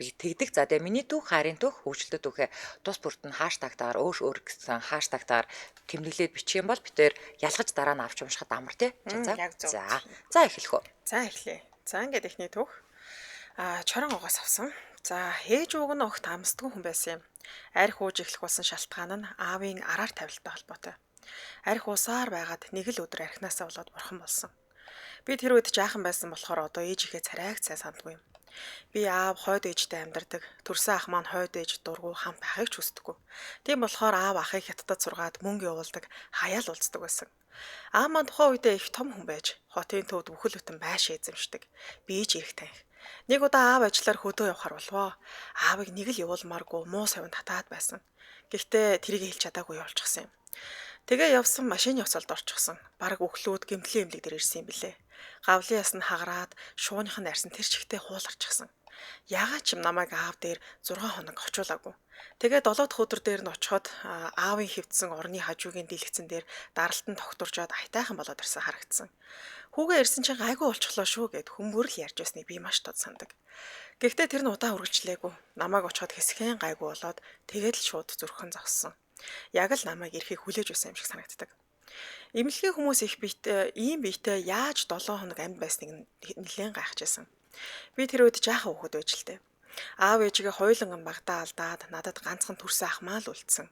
Тэгдэг. За тэгээ миний түүх, хайрын түүх, хөгжилтэй түүхээ тус бүрт нь хаштагтаар өөр өөр гэсэн хаштагтаар тэмдэглээд бичих юм бол бид тээр ялгаж дараа нь авч уншихад амар тий. За. Яг зөв. За. За эхлэх үү. За эхлэе. За ингээд эхний түүх. Чорон угаас авсан. За ээж ууг нь огт амсдгүй хүн байсан юм. Арх ууж эхлэх болсон шалтгаан нь аавын араар тавилттай холбоотой. Арх уусаар байгаад нэг л өдөр архинаасаа болоод бурхан болсон. Би тэр үед жаахан байсан болохоор одоо ээжийнхээ царайг сайн сандгүй юм. Би аав хойд ээжтэй амьдардаг. Төрсөн ах маань хойд ээж дургу хамт байхыг ч хүсдэггүй. Тийм болохоор аав ахыг хятадд сургаад мөнгө явуулдаг, хаяал уулздаг байсан. Аав маань тухайн үедээ их том хүн байж, хотын төвд бүхэл бүтэн байш эзэмшдэг. Би ч эрх таних. Нэг удаа аав ажиллаар хөдөө явахар болвоо. Аавыг нэг л явуулмааргүй муу совин татаад байсан. Гэхдээ тэрийг хэлж чадаагүй явуулчихсан юм. Тэгээ явсан машины явцалд орчихсон. Бараг өглөөд гэмтлийн эмнэлэг дээр ирсэн юм билээ. Гавлын яс нь хагараад шууных нь арьсан тэр чигтээ хууларчихсан. Яагаад ч юм намайг аав дээр 6 хоног очуулаагүй. Тэгээ 7 дахь өдөр дээр нь очиход аавын хэвдсэн орны хажуугийн дэлгэцэн дээр даралтан тогтворжоод аятайхан болоод ирсэн харагдсан. Хүүгээ ирсэн чинь гайгүй болчихлоо шүү гэд хүмүүр л ярьж байсныг би маш тод сандаг. Гэхдээ тэр нь удаан үргэлжлээгүй. Намайг очиход хэсхэн гайгүй болоод тэгээд л шууд зүрхэн зогссон. Яг л намайг ирэхийг хүлээж байсан юм шиг санагддаг. Эмнэлгийн хүмүүс их биетэй, ийм биетэй яаж 7 хоног амьд байсныг нэлээд гайхажсэн. Би тэр үед жаахан хүүхэд байж л дээ. Аав ээжигээ хоёуланг нь багтаа алдаад надад ганцхан төрсөн ах маа л үлдсэн.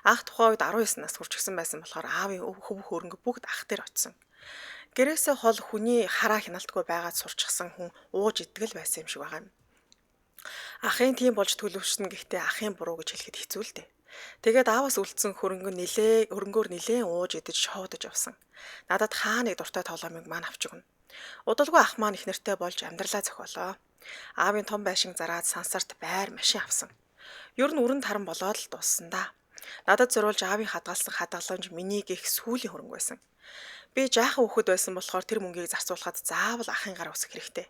Ах тухайн үед 19 нас хүрчихсэн байсан болохоор аавын хөв хөрөнгө бүгд ах дээр очсон. Гэрээсээ хол хүний хараа хяналтгүй байгаад сурчсан хүн ууж итгэл байсан юм шиг байгаа юм. Ахын тийм болж төлөвшсөн гэхдээ ахын буруу гэж хэлэхэд хэцүү л дээ. Тэгээд ааваас үлдсэн хөрөнгө нилээ хөрөнгөөр нилээн ууж идэж шоудаж явсан. Надад хаа нэг дуртай тоглоомыг маань авч өгнө. Удалгүй ах маань их нэртэй болж амьдралаа зохиолоо. Аавын том байшин зараад сансарт байр машин авсан. Ер нь өрн таран болоод л дууссан да. Надад зориулж аавын хадгалсан хадгаламж миний гих сүүлийн хөрөнгө байсан. Би жаахан хүүхэд байсан болохоор тэр мөнгийг зарцуулахад заавал ахын гар үсэх хэрэгтэй.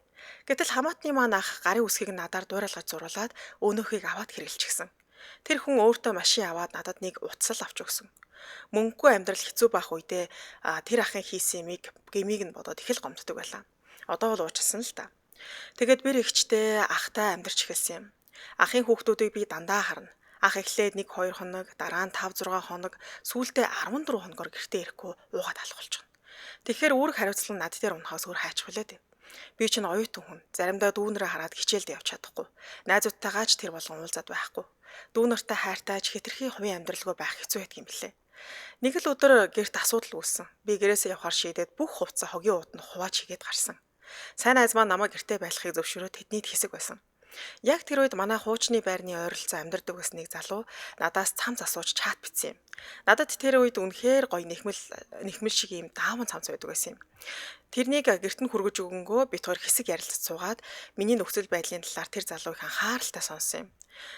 Гэтэл хамаатны маань ах гарын үсгийг надаар дуурайлгаж зуруулад өөнөхийг аваад хэрэглэчихсэн. Тэр хүн өөртөө машин аваад надад нэг утас л авч өгсөн. Мөнгөгүй амьдрал хэцүү байх үедээ тэр ахын хийсэн юмыг гмийг нь бодоод их л гомддог байлаа. Одоо бол уучлсан л та. Тэгээд бэр эгчтэй ахтай амьдарч эхэлсэн юм. Ахын хүүхдүүдийг би дандаа харна. Ах эхлээд 1 2 хоног, дараа нь 5 6 хоног, сүүлдээ 14 хоногор гэртээ ирэхгүй уугаад алах болчихно. Тэгэхээр үүрэг хариуцлага над дээр унахаас өөр хайчих хүлээ дээ. Би чинь оюутан хүн. Заримдаа дүүнрээ хараад хичээлдээ явж чадахгүй. Найзуудтайгаа ч тэр болгон уулзаад байхгүй. Дүү нартай хайртай ч хэтэрхий хувийн амьдралгүй байх хэцүү байдаг юм билээ. Нэг л өдөр гэрт асуудал үүссэн. Би гэрээсээ явахар шийдээд бүх хувцас хогийн ууданд хувааж хийгээд гарсан. Сайн найз маань намайг гэртээ байлгахыг зөвшөөрөөд тэднийд хэсэг байсан. Яг тэр үед манай хуучны байрны ойролцоо амьдардаг байсан нэг залуу надаас цамц асууж чат бичсэн юм. Надад тэр үед үнэхээр гоё нэхмэл нэхмэл шиг юм дааван цамц байдаг байсан юм. Тэрнийг гэрт нь хүргэж өгөнгөө бид хоёр хэсэг ярилцаж суугаад миний нөхцөл байдлын талаар тэр залуу их анхааралтай сонссон юм.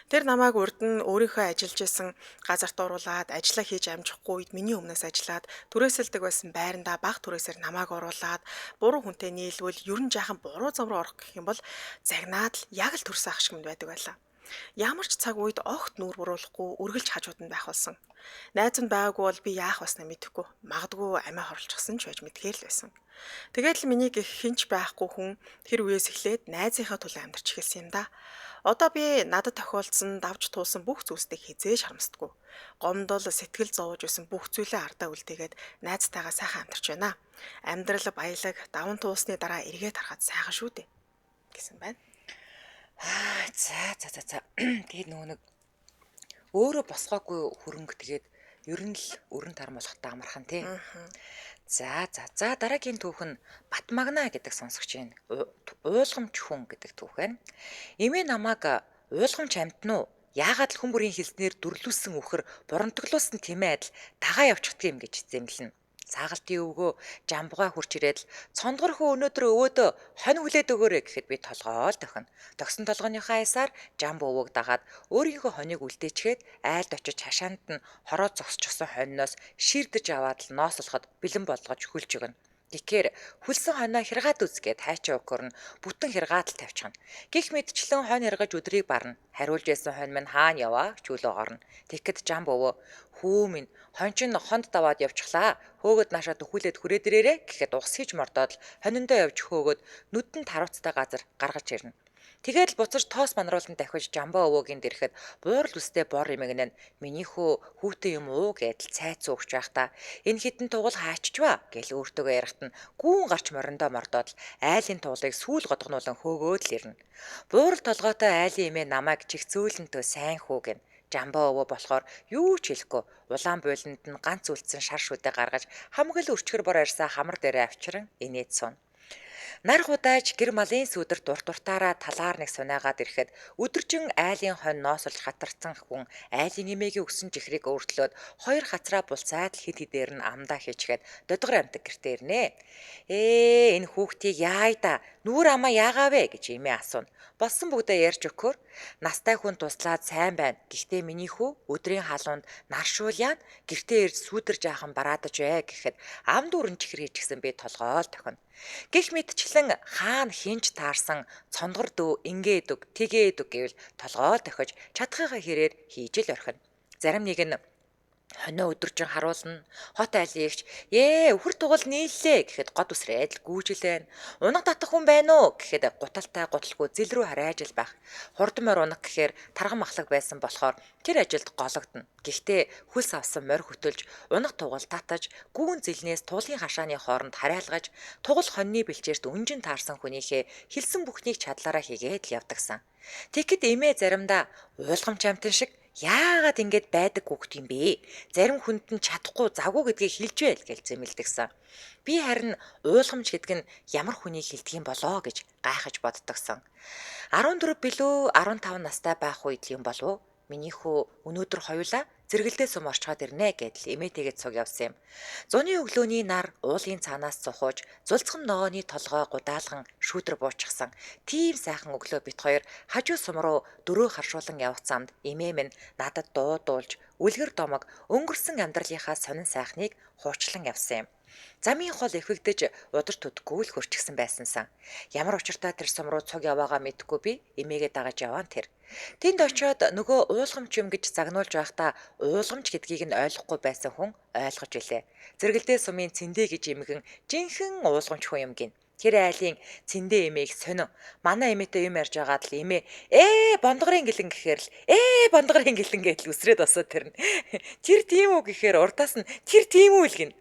Тэр намайг урд нь өөрийнхөө ажиллаж исэн газарт оруулаад ажиллаа хийж амжихгүй үед миний өмнөөс ажиллаад түрээсэлдэг байсан байрандаа баг түрээсээр намайг оруулаад буруу хүнтэй нийлвэл ер нь жаахан буруу зам руу орох гэх юм бол загнаад л яг л төрсөн ах шиг минь байдаг байлаа. Ямар ч цаг үед огт нүүр буруулахгүй үргэлж хажууд нь байх болсон. Найз нь байгаагүй бол би яах баснаа мэдэхгүй. Магадгүй амиа хорлочихсон ч байж мэдгээр л байсан. Тэгээд л миний гих хинч байхгүй хүн тэр үеэс эхлээд найзынхаа төлөө амьдарч эхэлсэн юм да. Одоо би надад тохиолдсон давж туулсан бүх зүйлсийг хизээ шарамсдаггүй. Гомдол, сэтгэл зовж байсан бүх зүйлээ ардаа үлдээгээд найзтайгаа сайхан амьдарч байна. Амьдрал баялаг, даван туулсны дараа эргээд харахад сайхан шүү дээ гэсэн байна. Аа за за за за. Тэгээд нөгөө нэг өөрөө босгоогүй хөрөнгө тэгээд ер нь л өрн таран болохтой амархан тий. За за за дараагийн түүх нь Батмагна гэдэг сонсогч байна. Уулгамж хүн гэдэг түүх байна. Эмээ намайг уулгамж амьтан уу? Яагаад л хүн бүрийн хэлснээр дүрлүүлсэн үхэр бурамтгалуулсан тэмээ адил дагаа явчихдаг юм гэж зэмлэнэ. Саагалтын өвгөө жамбугай хурч ирээд л цондгор хөө өнөөдөр өвөөдөө хонь хүлээд өгөөрэй гэхэд би толгоол тохино. Тогсон толгойнхоо аясаар жамб өвөөг дагаад өөрийнхөө хонийг үлдээчгээд айлд очиж хашаанд нь хороо зогсчихсон хоньноос ширдэж аваад л ноосолоход бэлэн болгож хөлж өгнө. Тэгэхээр хүлсэн хоноо хяргаад үз гэд хайчаа өгөхөр нь бүтэн хяргаад л тавьчихна. Гэх мэтчлэн хонь хэргаж өдрийг барна. Хариулж ясан хонь минь хаана яваа чөлөө орно. Тэгэхэд жамб өвөө хүү минь хонь чинь хонд даваад явчихлаа. Хөөгд наашаа төхүүлээд хүрээд ирээрэ гэхэд ус хийж мордоод л хониндоо явж хөөгд нүдэнд харуцтай газар гаргаж ирнэ. Тэгээд л буцаж тоос манруулан дахиж Жамбаа өвөөгийн дэрхэд буурал үстэй бор эмгэнэн миний хөө хүүтэй юм уу гэдэл цайцсан өгч байхдаа энэ хитэн тугал хааччваа гэл өөртөөгөө ярихт нь гүүн гарч мориндоо мордоод л айлын туглыг сүүл годгонуулан хөөгөөд л ирнэ. Буурал толгойтой айлын эмээ намайг чихзөөлөнтөө сайн хүү гэн. Жамбаа өвөө болохоор юу ч хэлэхгүй улаан бууланд нь ганц үлдсэн шар шүдэ гаргаж хамаг л өрчгөр бор арьсаа хамар дээрээ авчиран инээд сууна. Нар худааж гэр малын сүдэр дур дуртаараа талаар нэг сунаагаад ирэхэд өдөржин айлын хонь ноосолж хатарсан хүн айлын эмээгийн өсөн чихрийг өөртлөөд хоёр хацраа булцаад л хэд хэдээр нь амдаа хийчгээд додгор амтаг гэртээ ирнэ. Ээ, энэ хүүхдийг яая да, нүүр амаа яагаа вэ гэж эмээ асууна. Болсон бүгдээ ярьж өгөхөөр настай хүн туслаад сайн байна. Гэхдээ миний хүү өдрийн халуунд наршуул яана гэртээ ирж сүүдэр жаахан бараадаж бай гэхэд ам дүүрэн чихэр хийчихсэн би толгоол тохино. Гэх мэтчлэн хаана хинч таарсан цондгор дүү ингээд өг тэгээд өг гэвэл толгоол тохиж чадхыгаа хэрээр хийж л орхино. Зарим нэг нь хонио өдөржин харуулна. Хот айлын эгч ээ өхөр тугал нийллээ гэхэд год үсрээд л гүйжилэн. Унаг татах хүн байна уу гэхэд гуталтай гуталгүй зэл рүү харайж л байх. Хурдан морь унаг гэхээр тарган махлаг байсан болохоор тэр ажилд гологдоно. Гэхдээ хөлс авсан морь хөтөлж унаг тугал татаж гүүн зэлнээс туулын хашааны хооронд харайлгаж тугал хоньны бэлчээрт үнжин таарсан хүнийхээ хэлсэн бүхнийг чадлаараа хийгээд л явдагсан. Тэгэхэд эмээ заримдаа уулгамч амтан шиг яагаад ингэж байдаг хүүхэд юм бэ? Зарим хүнд нь чадахгүй завгүй гэдгийг хэлж байл гэж зэмлдэгсэн. Би харин уулгамж гэдэг нь ямар хүнийг хэлдэг юм болоо гэж гайхаж боддогсон. 14 билүү 15 настай байх үед юм болов уу? Миний хүү өнөөдөр хоёулаа зэрэгэлдээ сум орчхоод ирнэ гэдэл эмээтэйгээ цуг явсан юм. Зуны өглөөний нар уулын цаанаас цухууж зулцхан ногооны толгой гудаалган шүүдэр буучсан. Тийм сайхан өглөө бит хоёр хажуу сум руу дөрөө харшуулан явах замд эмээ минь надад дуудуулж үлгэр домог өнгөрсөн амьдралынхаа сонин сайхныг хуучлан явсан юм. Замын хол эвхэгдэж ударч төдөггүй л хөрчихсөн байсансан. Ямар учиртай тэр сум руу цуг яваагаа мэдэхгүй би эмээгээ дагаж яваан тэр. Тэнд очиод нөгөө уулгамч юм гэж загнуулж байхдаа уулгамч гэдгийг нь ойлгохгүй байсан хүн ойлгож илээ. Зэрэгэлдээ сумын цэндэ гэж эмгэн жинхэнэ уулгамч хүн юм гин. Тэр айлын цэндэ эмээх сонио. Манай эмээтэй юм ярьж байгаад л эмээ ээ бондгорын гэлэн гэхээр л ээ бондгорын гэлэн гэдэл үсрээд босоод тэрнэ. Тэр тийм үү гэхээр урдаас нь тэр тийм үү л гин.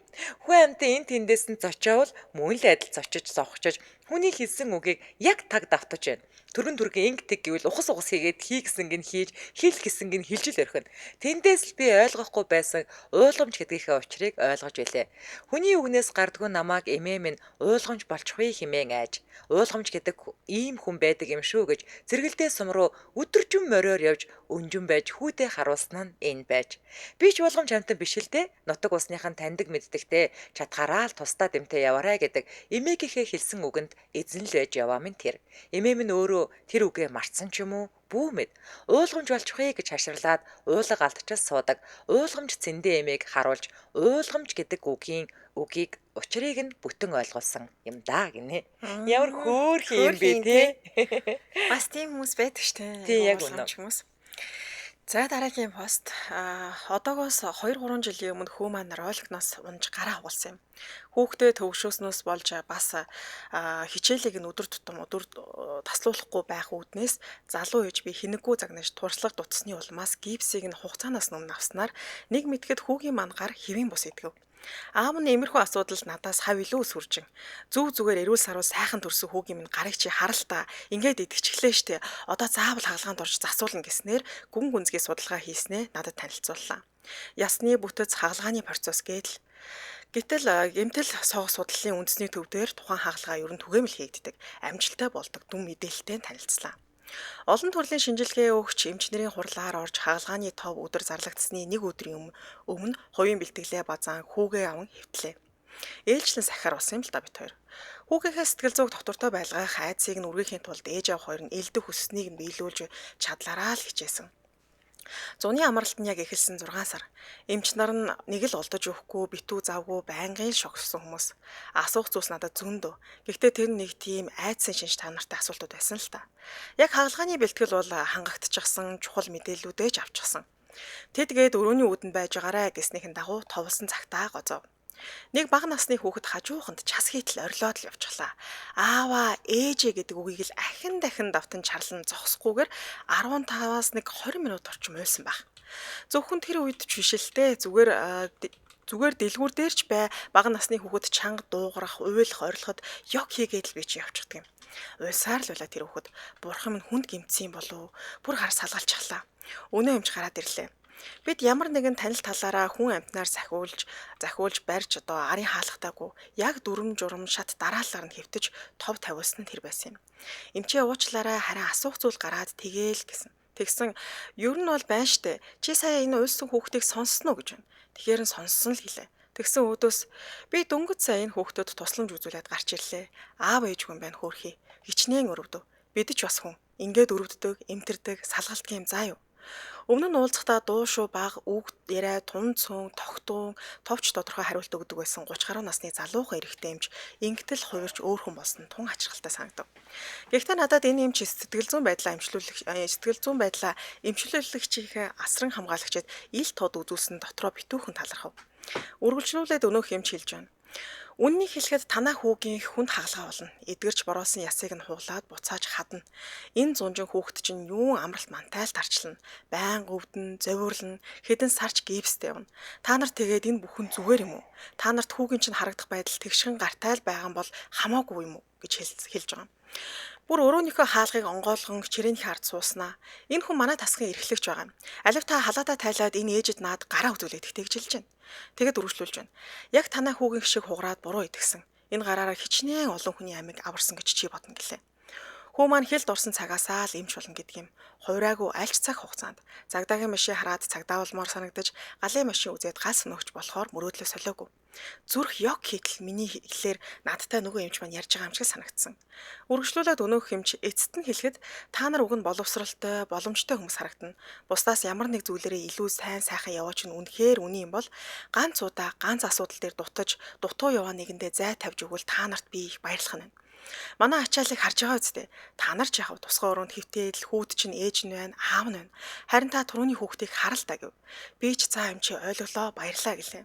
Хүн амьтан энэ тэндээс нь зочоовол мөн л адил зочиж зовхчож хүний хэлсэн үгийг яг таг давтаж байна. Түргэн түргэн инг тэг гэвэл ухас ухас хийгээд хий гэсэн гин хийж, хэл гэсэн гин хэлж л орхино. Тэндээс л би ойлгохгүй байсан уулгамж гэдгийнхээ учрыг ойлгож билээ. Хүний үгнээс гардгүй намайг эмээ минь уулгамж болчихвээ хэмээн айж. Уулгамж гэдэг ийм хүн байдаг юм шүү гэж зэрэгэлдээ сум руу өдөржин мориор явж өнжин байж хүүдээ харуулсан нь энэ байж. Би ч уулгамж амтан биш л дээ. Нутаг усныхан таньдаг мэддэгтэй чадхаараа л тусдаа дэмтэй яваарай гэдэг эмээгийнхээ хэлсэн үгэнд эзэн л байж яваа минь тэр. Эмээ минь өөрөө тэр үгээ мартсан ч юм уу бүү мэд. Уулгамж болчихъя гэж хаширлаад уулга алдчихал суудаг. Уулгамж цэндэ эмээг харуулж уулгамж гэдэг үгийн үгийг учрыг нь бүтэн ойлгуулсан юм да гинэ. Ямар хөөрхөн юм бэ те. Бас тийм хүмүүс байдаг штэ. Тий, яг үнэ. Хүмүүс. За дараагийн пост одоогоос 2-3 жилийн өмнө хүү маань роликноос унж гараа хугалсан юм. Хүүхдээ төвшөөснөөс болж бас хичээлийг нь өдөр тутам өдөр таслуулахгүй байх үүднээс залуу ээж би хинэггүй загнаж туршлага дутсны улмаас гипсийг нь хугацаанаас өмнө авснаар нэг мэтгэд хүүгийн маань гар хэвийн бус идэв. Аав нь иймэрхүү асуудал надаас хав илүү сүржин. Зүг зүгээр эрүүл саруул сайхан төрсөн хүүгийн минь гарыг чи харал та. Ингээд идэгчлээ штэ. Одоо заавал хагалгаанд орж засуулна гэснээр гүн гүнзгий судалгаа хийснээ надад танилцууллаа. Ясны бүтэц хагалгааны процесс гэдэл. Гэтэл гэмтэл сог судлалын үндэсний төв дээр тухайн хагалгаа ер нь түгээмэл хийгддэг. Амжилттай болдог дүн мэдээлэлтэй танилцлаа. Олон төрлийн шинжилгээ өгч эмч нарын хурлаар орж хагалгааны тов өдөр зарлагдсны нэг өдрийн өмнө хувийн бэлтгэлээ базаан хүүгээ аван хэвтлээ. Ээлжлэн сахиар болсон юм л да бит хоёр. Хүүгийнхээ сэтгэл зүйг доктортой байлгах айдсыг нь үргээхийн тулд ээж аав хоёр нь элдэх хүсснийг нь биелүүлж чадлаараа л хичээсэн. Зуны амралт нь яг эхэлсэн 6 сар. Эмч нар нь нэг л олдож өгөхгүй, битүү завгүй байнгын шогссон хүмүүс. Асуух зүйлс надад зөндөө. Гэхдээ тэр нэг тийм айдсын шинж та нартай асуултууд байсан л та. Яг хагалгааны бэлтгэл бол хангагдчихсан чухал мэдээллүүдээ ч авчихсан. Тэдгээд өрөөний үүдэнд байж байгаарэ гэснийхэн дагуу товлсон цагтаа гоцов. Нэг бага насны хүүхэд хажууханд час хийтэл орилоод л явчихлаа. Аава, ээжээ гэдэг үгийг л ахин дахин давтан чарлан зогсохгүйгээр 15-аас нэг 20 минут орчим уйлсан байх. Зөвхөн тэр үед ч биш л дээ. Зүгээр дэлгүүр дээр ч бай бага насны хүүхэд чанга дуугарах, уйлах, орилоход ёг хийгээд л би чи явчихдаг юм. Уйлсаар л байлаа тэр хүүхэд. Бурхан минь хүнд гэмтсэн болов уу? Бүр хар салгалчихлаа. Өнөө эмч гараад ирлээ. Бид ямар нэгэн танил талаараа хүн амьтнаар захиулж барьж одоо арын хаалхтаагүй яг дүрм журам шат дараалалаар нь хэвтэж тов тавиулсан нь тэр байсан юм. Эмчээ уучлаарай харин асуух зүйл гараад тэгээл гэсэн. Тэгсэн ер нь бол байна штэ. Чи сая энэ уйлсан хүүхдийг сонссон уу гэж байна. Тэгэхээр нь сонссон л гэлээ. Тэгсэн өөдөөс би дөнгөж сая энэ хүүхдэд тусламж үзүүлээд гарч ирлээ. Аав ээж хүн байна хөөрхий. Хичнээн өрөвдөв. Бид ч бас хүн. Ингээд өрөвддөг, эмтэрдэг, салгалдаг юм заа юу. Өмнө нь уулзахдаа дуу шуу баг, үг яриа, тун цөөн, тогтун, товч тодорхой хариулт өгдөг байсан 30 гаруй насны залуухан эрэгтэй эмч ингэтэл хувирч өөр хүн болсон тун ачирхалтай санагдав. Гэхдээ надад энэ эмч сэтгэл зүйн байдлаа эмчлүүлэгчийнхээ асран хамгаалагчид ил тод үзүүлсэн дотроо битүүхэн талархав. Үргэлжлүүлээд өнөөх эмч хэлж байна. Үннийг хэлэхэд танаа хүүгийн хүнд хагалгаа болно. Эдгэрч бороосон ясыг нь хуглаад буцааж хадна. Энэ зунжин хүүхэд чинь юун амралт мантайл тарчлана. Баян өвдөн, зовирлно, хэдэн сарч гипстэй явна. Та нар тэгээд энэ бүхэн зүгээр юм уу? Та нарт хүүгийн чинь харагдах байдал тэгшгэн гартайл байгаа юм бол хамаагүй юм уу гэж хэлж байгаа юм. Бүр өрөөнийхөө хаалгыг онгойлгон чирээнийхээ ард сууснаа. Энэ хүн манай тасгийн эрхлэгч байгаа юм. Алив та халаатаа тайлаад энэ ээжид наад гараа үзүүлээд тэгж хэлж байна. Тэгэд үргэлжлүүлж байна. Яг танай хүүгийн шиг хугараад буруу идэгсэн. Энэ гараараа хичнээн олон хүний амийг аварсан гэж чи бодно гэлээ. Хүү маань хилд орсон цагаасаа л эмч болно гэдэг юм. Хувираагүй альч цаг хугацаанд цагдаагийн машин хараад цагдаа болмоор санагдаж галын машин үзээд гал сөнөгч болохоор мөрөөдлөө солиогүй. Зүрх ёг хийтэл миний хэлээр надтай нөгөө эмч маань ярьж байгаа юм шиг санагдсан. Үргэлжлүүлээд өнөөх эмч эцэст нь хэлэхэд та нар уг нь боловсралтай, боломжтой хүмүүс харагдана. Бусдаас ямар нэг зүйлээрээ илүү сайн сайхан яваач нь үнэхээр үний юм бол ганц удаа ганц асуудал дээр дутаж, дутуу яваа нэгэндээ зай тавьж өгвөл та нарт би их баярлах нь. Манай ачааллыг харж байгаа үсттэй. Та нар ч яхав тусгай өрөөнд хөвтэйл хүүд чинь ээж нь байна, аав нь байна. Харин та түрүүний хүүхдийг харал та гэв. Би ч заа юм чи ойлголоо, баярлаа гэлээ.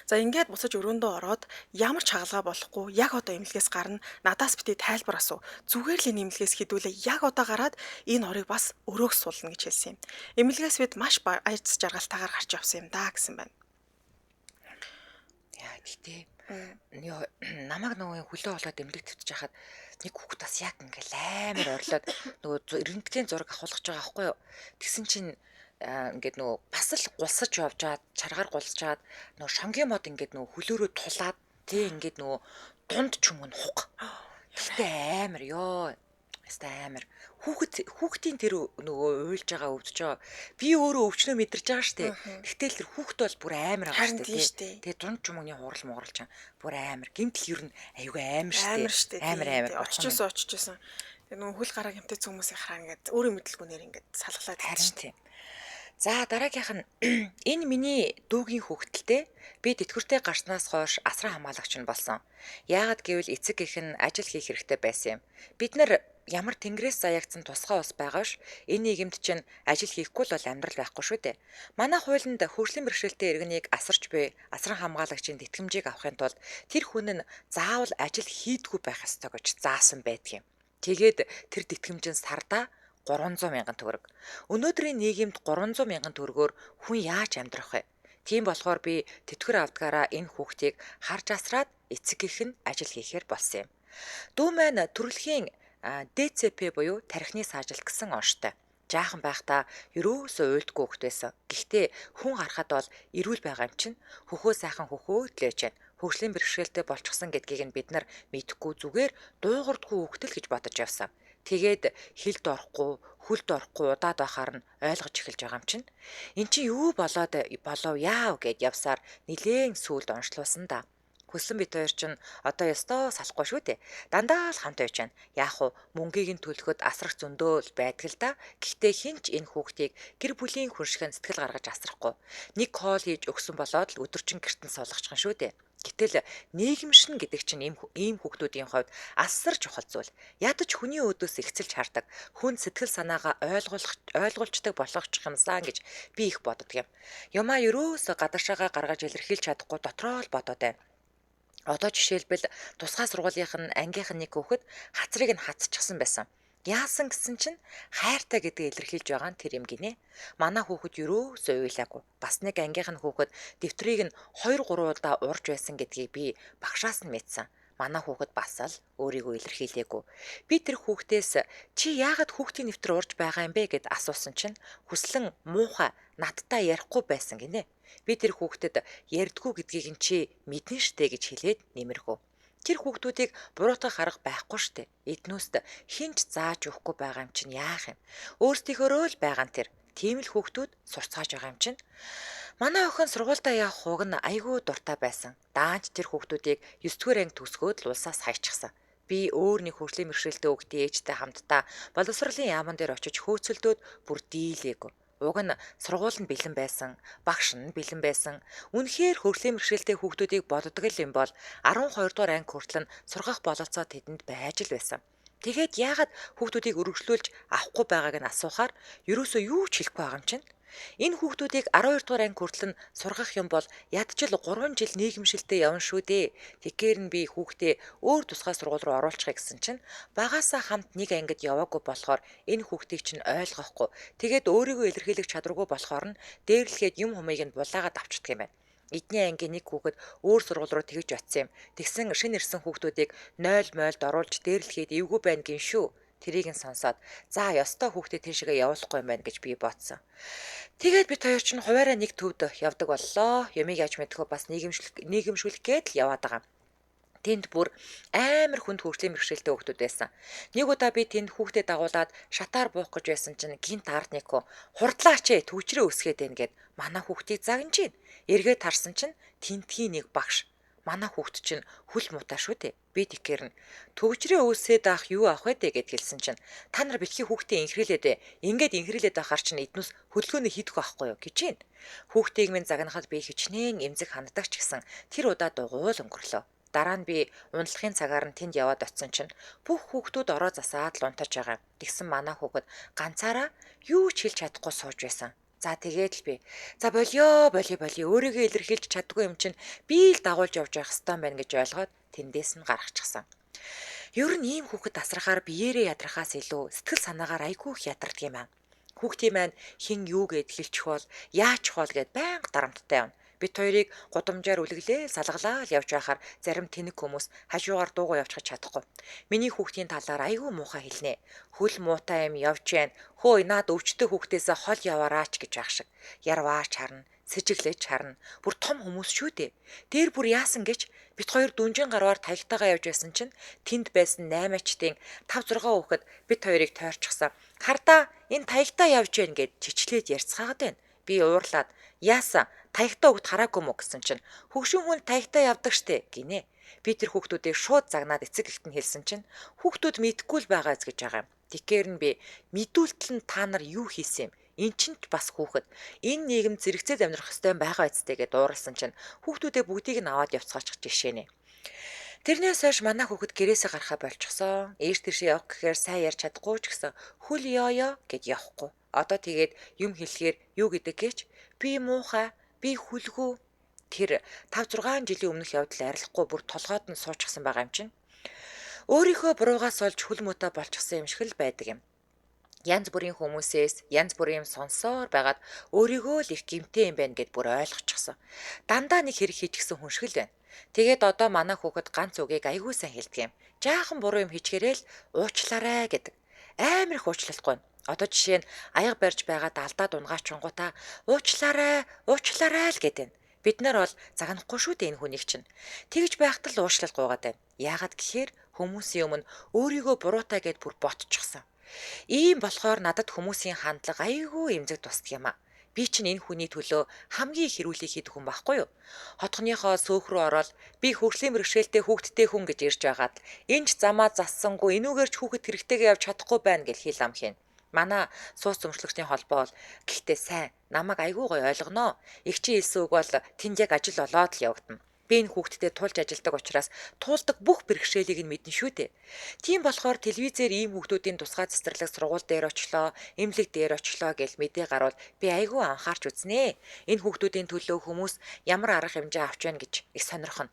За ингээд буцаж өрөөндөө ороод ямар ч хагалгаа болохгүй яг одоо эмнэлгээс гарна. Надаас бити тайлбар асуу. Зүгээр л энэ эмнэлгээс хідүүлээ яг одоо гараад энэ орыг бас өрөөх суулна гэж хэлсэн юм. Эмнэлгээс бид маш аз жаргалтайгаар гарч явсан юм даа гэсэн байна. Яа гэтээ намайг нөгөө хөлөө олоод эмнэлэг твтж хахад нэг хүүхэд бас яг ингээл амар орлоод нөгөө рентген зураг авахулах байгаа байхгүй юу. Тэгсэн чинь ингээд нөгөө бас л гулсаж явж чад чаргаар гулсаж чад нөгөө шонгийн мод ингээд нөгөө хөлөөрөө тулаад тий ингээд нөгөө дунд чүмг нь хуг. Тэгтээ амар ёо. Яста амар. Хүүхдийн тэр нөгөө уйлж байгаа өвдөж байгаа. Би өөрөө өвчнөө мэдэрч байгаа штэ. Тэгтэл тэр хүүхд бол бүр амар байгаа штэ. Тэгээ дунд чүмгний хурал мурал чам бүр амар. Гэмтэл ер нь аюу амар штэ. Амар амар. Очижсэн. Тэгээ нөгөө хөл гараа гэмтээсэн хүмүүсийн хараа ингээд өөрөө мэдлгүүнээр ингээд салгалаад харин тийм. За дараагийнх нь энэ миний дүүгийн хүүхдэлтэй би тэтгэвртэй гарснаас хойш асран хамгаалагч нь болсон. Яагаад гэвэл эцэг эх нь ажил хийх хэрэгтэй байсан юм. Бид нар ямар тэнгэрээс заяагдсан тусгай ус байгаа ш. Энэ нийгэмд чинь ажил хийхгүй л бол амьдрал байхгүй шүү дээ. Манай хуулинд хөгжлийн бэрхшээлтэй иргэнийг асарч буй асран хамгаалагчийн тэтгэмжийг авахын тулд тэр хүн нь заавал ажил хийдгүй байх ёстой гэж заасан байдаг юм. Тэгээд тэр тэтгэмж нь сардаа 300 мянган төгрөг. Өнөөдрийн нийгэмд 300 мянган төгрөгөөр хүн яаж амьдрах вэ? Тийм болохоор би тэтгэвэр авдгаараа энэ хүүхдийг харж асраад эцэг эх нь ажил хийхээр болсон юм. Дүү маань төрөлхийн ДЦП буюу тархины саажилт гэсэн онштой. Жаахан байхдаа ерөөсөө уйлдгүй хүүхэд байсан. Гэхдээ хүн гарахад бол эрүүл байгаа юм чинь хөхөө сайхан хөхөөдлөөж байна. Хөгжлийн бэрхшээлтэй болчихсон гэдгийг нь бид нар мэдэхгүй зүгээр дуугардгүй хүүхэд л гэж бодож явсан. Тэгээд хилд орохгүй, хүлд орохгүй удаад байхаар нь ойлгож эхэлж байгаа юм чинь. Эн чинь юу болоод болов яав гэд явсаар нилээн сүулд онцлуулсан да. Хүссэн бит хоёр чинь одоо ёстой салахгүй шүү дээ. Дандаа л хамт байж байна. Яах вэ? Мөнгийг нь төлөхөд асрах зөндөө л байдаг л да. Гэхдээ хинч энэ хүүхдийг гэр бүлийн хүн шиг сэтгэл гаргаж асрахгүй. Нэг хоол хийж өгсөн болоод л өдөржин гэртэн суулгачих шүү дээ. Гэтэл нийгэмшин гэдэг чинь ийм хүүхдүүдийн хувьд асар чухал зүйл. Ядаж хүний өөдөөс ихцэлж хардаг, хүн сэтгэл санаагаа ойлгуулцдаг болгочих юмсан гэж би их боддог юм. Юмаа ерөөсөө гадаршаагаа гаргаж илэрхийлж чадахгүй дотроо л бодоод байна. Одоо жишээлбэл тусгай сургуулийнх нь ангийнх нь нэг хүүхэд хацрыг нь хатчихсан байсан. Яасан гэсэн чинь хайртай гэдгийг илэрхийлж байгаа нь тэр юм гинэ. Манай хүүхэд ерөөсөө уйлаагүй. Бас нэг ангийнх нь хүүхэд дэвтрийг нь 2 3 удаа урж байсан гэдгийг би багшаас нь мэдсэн. Манай хүүхэд бас л өөрийгөө илэрхийлээгүй. Би тэр хүүхдээс чи яагаад хүүхдийн нэвтэр урж байгаа юм бэ гэд асуусан чинь хүслэн муухай надтай ярихгүй байсан гинэ. Би тэр хүүхдэд ярьдгүй гэдгийг нь чи мэднэ штэ гэж хэлээд нэмэрхүү. Тэр хүүхдүүдийг буруутгах арга байхгүй штэ. Эднүүст хэн ч зааж өгөхгүй байгаа юм чинь яах юм? Өөрсдийнхөөрөө л байгаа нь тэр. Тийм л хүүхдүүд сурцгааж байгаа юм чинь. Манай охин сургуультаа явах хуг нь айгүй дуртай байсан. Даанч тэр хүүхдүүдийг 9-р анги төгсгөөд л улсаас хайчихсан. Би өөр нэг хөгжлийн мэргэшилтэй хүүхдийн ээжтэй хамтдаа боловсролын яаман дээр очиж хөөцөлдөөд бүр дийлээгүй. Уг нь сургууль нь бэлэн байсан, багш нь бэлэн байсан. Үнэхээр хөгжлийн мэргэшилтэй хүүхдүүдийг боддог л юм бол 12 дугаар анги хүртэл нь сургах бололцоо тэдэнд байж л байсан. Тэгээд яагаад хүүхдүүдийг өргөжлүүлж авахгүй байгааг нь асуухаар ерөөсөө юу ч хэлэхгүй байгаа юм чинь. Энэ хүүхдүүдийг 12 дугаар анги хүртэл нь сургах юм бол ядчил 3 жил нийгэмшилтэй явна шүү дээ. Тэгэхээр нь би хүүхдээ өөр тусгай сургууль руу оруулчихъя гэсэн чинь багаасаа хамт нэг ангид яваагүй болохоор энэ хүүхдийг чинь ойлгохгүй. Тэгээд өөрийгөө илэрхийлэх чадваргүй болохоор нь дээрлэхэд юм хумыг нь булаагаад авчдаг юм байна. Эдний ангийн нэг хүүхэд өөр сургууль руу тэгж очсон юм. Тэгсэн шинэ ирсэн хүүхдүүдийг 0 мойлд оруулж дээрлэхэд эвгүй байна гин шүү. Тэрийг нь сонсоод за ёстой хүүхдээ тийшээгээ явуулахгүй юм байна гэж би бодсон. Тэгээд бид хоёр чинь хуваараа нэг төвд явдаг боллоо. Ямыг яаж мэдхөө бас нийгэмшүүлэх гээд л яваад байгаа. Тэнд бүр амар хүнд хөгжлийн мэргэшилтэй хүүхдүүд байсан. Нэг удаа би тэнд хүүхдэд дагуулад шатаар буух гэж байсан чинь гинт ард нэг хөө хурдлаач ээ төвчрээ өсгээд байна гэд манай хүүхдийг загнаж гин. Эргээд харсан чинь тентхийн нэг багш. Манай хүүхд чинь хөл муутай шүү дээ. Би тэгэхээр нь төвчрээ өөсөөд авах юу авах вэ гэд хэлсэн чинь та нар битгий хүүхдээ инхрийлээд ээ. Ингээд инхрийлээд байхаар чинь эднүс хөдөлгөөнөө хийдэх байхгүй юу гэж байна. Хүүхдийг минь загнахад би хичнээн эмзэг ханддаг ч гэсэн тэр удаа дугуйл өнгөрлөө. Дараа нь би унтлахын цагаар нь тэнд яваад очисон чинь бүх хүүхдүүд ороо засаад л унтаж байгаа. Тэгсэн манай хүүхэд ганцаараа юу ч хэлж чадахгүй сууж байсан. За тэгээд л би за болио өөрийгөө илэрхийлж чаддгүй юм чинь би л дагуулж явж явах ёстой юм байна гэж ойлгоод тэндээс нь гаргачихсан. Ер нь ийм хүүхэд асрахаар биеэрээ ядрахаас илүү сэтгэл санаагаар айгүй их ядардаг юм аа. Хүүхдийн маань хэн юу гэд хэлчих бол яачих бол гэд байнга дарамттай явна. Бид хоёрыг гудамжаар үлгэлээ салгалаа л явж байхаар зарим тэнэг хүмүүс хажуугаар дуугүй явчихаж чадахгүй. Миний хүүхдийн талаар айгүй муухай хэлнэ. Хөл муутай юм явж гэн. Хөөе наад өвчтөй хүүхдээсээ хол яваараач гэж байх шиг. Ярваач харна, сэжиглэж харна. Бүр том хүмүүс шүү дээ. Дээр бүр яасан гэж бид хоёр дүнжин гарваар таягтайгаа явж байсан чинь тэнд байсан 8-ачдын 5 6 хүүхэд бид хоёрыг тойрчихсан. Хардаа энэ таягтаа явж гэн гэд чичлээд ярьцгаагаад байна. Би уурлаад яасан таягтаа өгд хараагүй мө гэсэн чинь хөгшин хүн таягтаа явдаг штэ гинэ. Би тэр хүүхдүүдийг шууд загнаад эцэг эхт нь хэлсэн чинь хүүхдүүд мэдхгүй л байгаа эз гэж байгаа юм. Тэгэхээр нь би мэдүүлтэл нь та нар юу хийсэн юм? Эн чинь ч бас хүүхэд. Энэ нийгэм зэрэгцээд амьдрах ёстой байгаа эцтэй гэд ууралсан чинь хүүхдүүдээ бүгдийг нь аваад явцгаачих жишээнэ. Тэрнээс хойш манай хүүхэд гэрээсээ гарахаа болчихсон. Ээж тэршээ явах гэхээр сайн ярьж чадахгүй ч гэсэн хөл ёё гэд явахгүй. Одоо тэгээд юм хэлэхээр юу гэдэг гэж би муухай, би хүлгүү. Тэр 5 6 жилийн өмнөх явдал арилахгүй бүр толгойд нь суучихсан байгаа юм чинь. Өөрийнхөө буруугаас олж хөл муутай болчихсон юм шиг л байдаг юм. Янз бүрийн хүмүүсээс янз бүрийн юм сонсоор байгаад өөрийгөө л их гэмтэй юм байна гэд бүр ойлгочихсон. Дандаа нэг хэрэг хийчихсэн хүн шиг л байна. Тэгээд одоо манай хүүхэд ганц үгийг айгүй сайн хэлдэг юм. Жаахан буруу юм хийчихээрээ л уучлаарай гэдэг. Амар их уучлалгүй. Одоо жишээ нь аяга барьж байгаад алдаад унгаачингуудаа уучлаарай, уучлаарай л гэдэг. Бид нар бол загнахгүй шүү дээ энэ хүнийг чинь. Тэгж байхад л уучлал гуйгаад байна. Яагаад гэхээр хүмүүсийн өмнө өөрийгөө буруутай гэд бүр ботчихсон. Ийм болохоор надад хүмүүсийн хандлага айгүй эмзэг тусдаг юм а. Би чинь энэ хүний төлөө хамгийн их хэрүүлийг хийдэг хүн байхгүй юу? Хотхоныхоо сөөх рүү ороод би хөгжлийн мэргэшээлтэй хүүхэдтэй хүн гэж ирж байгаад энэ ч замаа зассангүй энүүгээр ч хүүхэд хэрэгтэйгээ явж чадахгүй байна гэж хэл ам хийн. Манай сууц өмчлөгчдийн холбоо бол гэхдээ сайн намайг айгүй гоё ойлгоно. Их чи хэлсэн үг бол тэнд яг ажил болоод л явагдана. Би энэ хүүхдтэй тулж ажилдаг учраас туулдаг бүх бэрхшээлийг нь мэднэ шүү дээ. Тийм болохоор телевизээр ийм хүүхдүүдийн тусгай цэцэрлэг сургууль дээр очлоо, эмнэлэг дээр очлоо гэл мэдээ гарвал би айгүй анхаарч үзнэ. Энэ хүүхдүүдийн төлөө хүмүүс ямар арга хэмжээ авч байна гэж их сонирхоно.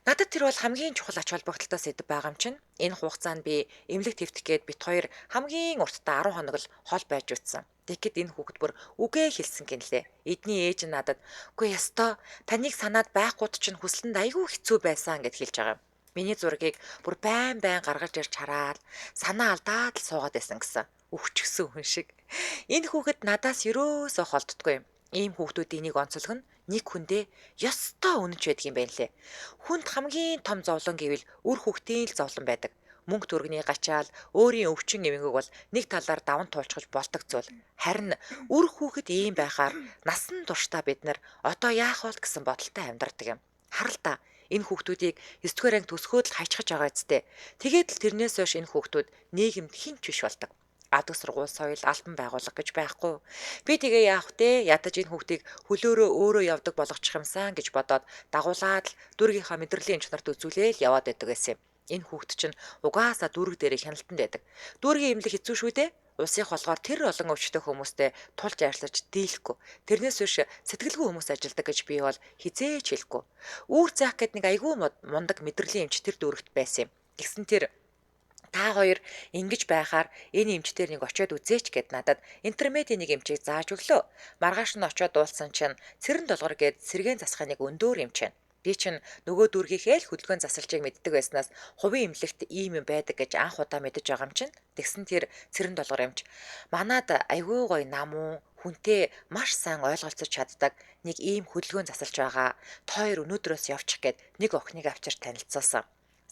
Надад тэр бол хамгийн чухал ач холбогдолтой сэдэв байгаа юм чинь. Энэ хугацаанд би эмнэлэг твтэх гээд бит хоёр хамгийн уртдаа 10 хоног л хол байж үтсэн. Тэгэхэд энэ хүүхэд бүр үгээ хэлсэн гинлээ. Эдний ээж нь надад "Үгүй ёстой, таныг санаад байхгүйд чинь хүслэнд айгүй хэцүү байсан" гэд хэлж байгаа юм. Миний зургийг бүр байн байн гаргаж ирж хараад санаа алдаад л суугаад байсан гэсэн. Өвчгсөн хүн шиг. Энэ хүүхэд надаас ерөөсөө холддоггүй юм. Ийм хүүхдүүдийн нэг онцлог нь нэг хүндээ ёстой үнэнч байдаг юм байна лээ. Хүнд хамгийн том зовлон гэвэл үр хүүхдийн л зовлон байдаг. Мөнгө төгрөгийн гачаал, өөрийн өвчин эмгэг бол нэг талаар даван туулчихж болдог зүйл. Харин үр хүүхэд ийм байхаар насан туршдаа бид нар одоо яах вэ гэсэн бодолтой амьдардаг юм. Харал та энэ хүүхдүүдийг 9-р анги төсөхөөд л хайчхаж байгаа үсттэй. Тэгээд л тэрнээс хойш энэ хүүхдүүд нийгэмд хинч биш болдог. Адаг сургууль соёл албан байгууллага гэж байхгүй. Би тэгээ яах вэ? Ядаж энэ хүүхдийг хөлөөрөө өөрөө явдаг болгочих юмсан гэж бодоод дагуулад л дүүргийнхаа мэдрэлийн эмч нарт үзүүлээл яваад байдаг байсан юм. Энэ хүүхд чинь угаасаа дүүрэг дээрээ хяналтанд байдаг. Дүүргийн эмнэлэг хэцүү шүү дээ. Улсынх болохоор тэр олон өвчтөй хүмүүстэй тулж ажиллаж дийлэхгүй. Тэрнээс биш сэтгэлгүй хүмүүс ажилдаг гэж би бол хизээч хэлэхгүй. Үүр заах гэд нэг айгүй мундаг мэдрэлийн эмч тэр дүүрэгт байсан юм. Тэгсэн тэр та хоёр ингэж байхаар энэ эмчтэр нэг очиод үзээч гэд надад интермедийн нэг эмчийг зааж өглөө. Маргааш нь очиод дуулсан чинь цэрэн долгор гэд сэргээн засахын нэг өндөөр эмч байна. Би чинь нөгөө дүүргийнхээ л хөдөлгөөн засалжийг мэддэг байснаас хувийн эмнэлэгт ийм юм байдаг гэж анх удаа мэдэж байгаа юм чинь. Тэгсэн тэр цэрэн долгор эмч манад айгүй гоё намуу хүнтэй маш сайн ойлголцож чаддаг нэг ийм хөдөлгөөн засалж байгаа. Та хоёр өнөөдрөөс явчих гэд нэг охиныг авчир танилцуулсан.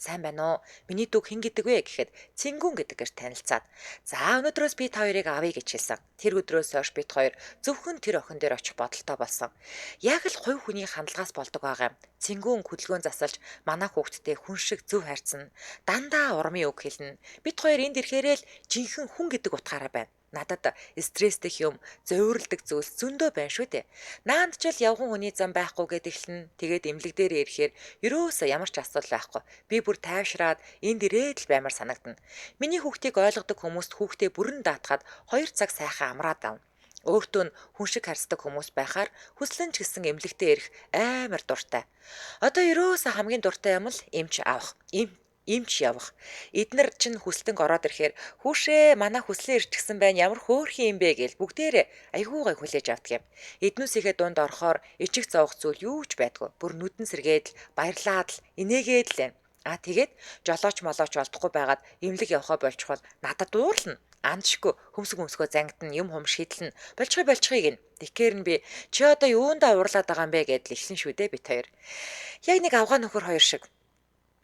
Сайн байна уу? Миний дүүг хэн гэдэг вэ гэхэд Цэнгүүн гэдгээр танилцаад. За өнөөдрөөс би та хоёрыг авъя гэж хэлсэн. Тэр өдрөөс хойш бид хоёр зөвхөн тэр охин дээр очих бодолтой болсон. Яг л хувь хүний хандлагаас болдог байгаа юм. Цэнгүүн хөдөлгөөн засалж манай хүүхдтэй хүн шиг зөв харьцна. Дандаа урмын үг хэлнэ. Бид хоёр энд ирэхээрээ л жинхэнэ хүн гэдэг утгаараа байна. Надад стрессдэх юм, зөөвөрлөдөг зүйлс зөндөө байна шүү дээ. Наанд ч л явган хүний зам байхгүй гэд эхлэн. Тэгээд эмнэлэг дээр ирэхээр ерөөсөө ямар ч асуудал байхгүй. Би бүр тайвшраад энд ирээд л баймар санагдана. Миний хүүхдийг ойлгодог хүмүүст хүүхдээ бүрэн даатгаад 2 цаг сайхан амраад авна. Өөртөө нь хүн шиг харьцдаг хүмүүс байхаар хүслэн ч гэсэн эмнэлэгтээ ирэх амар дуртай. Одоо ерөөсөө хамгийн дуртай юм л эмч авах. Эмч явах. Эднэр чинь хүслэнг ороод ирэхээр хүүшээ манай хүслэн ирчихсэн байна ямар хөөрхөн юм бэ гэл бүгдээрээ айгүй гай хүлээж авдаг юм. Эднүсийнхээ дунд орохоор ичих зовох зүйл юу ч байдгүй. Бүр нүдэн сэргээд л баярлаад л инээгээд л байна. А тэгээд жолооч молооч олдохгүй байгаад эмнэлэг явхаа болчихвол надад дуурлна. Андшгүй хөмсөг хөмсгөө зангидна, юм хум шийдлэн болчихъя болчихъя гин. Тэгэхээр нь би чи одоо юундаа уурлаад байгаа юм бэ гэдэл эхлэн шүү дээ бит хоёр. Яг нэг авгаа нөхөр хоёр шиг.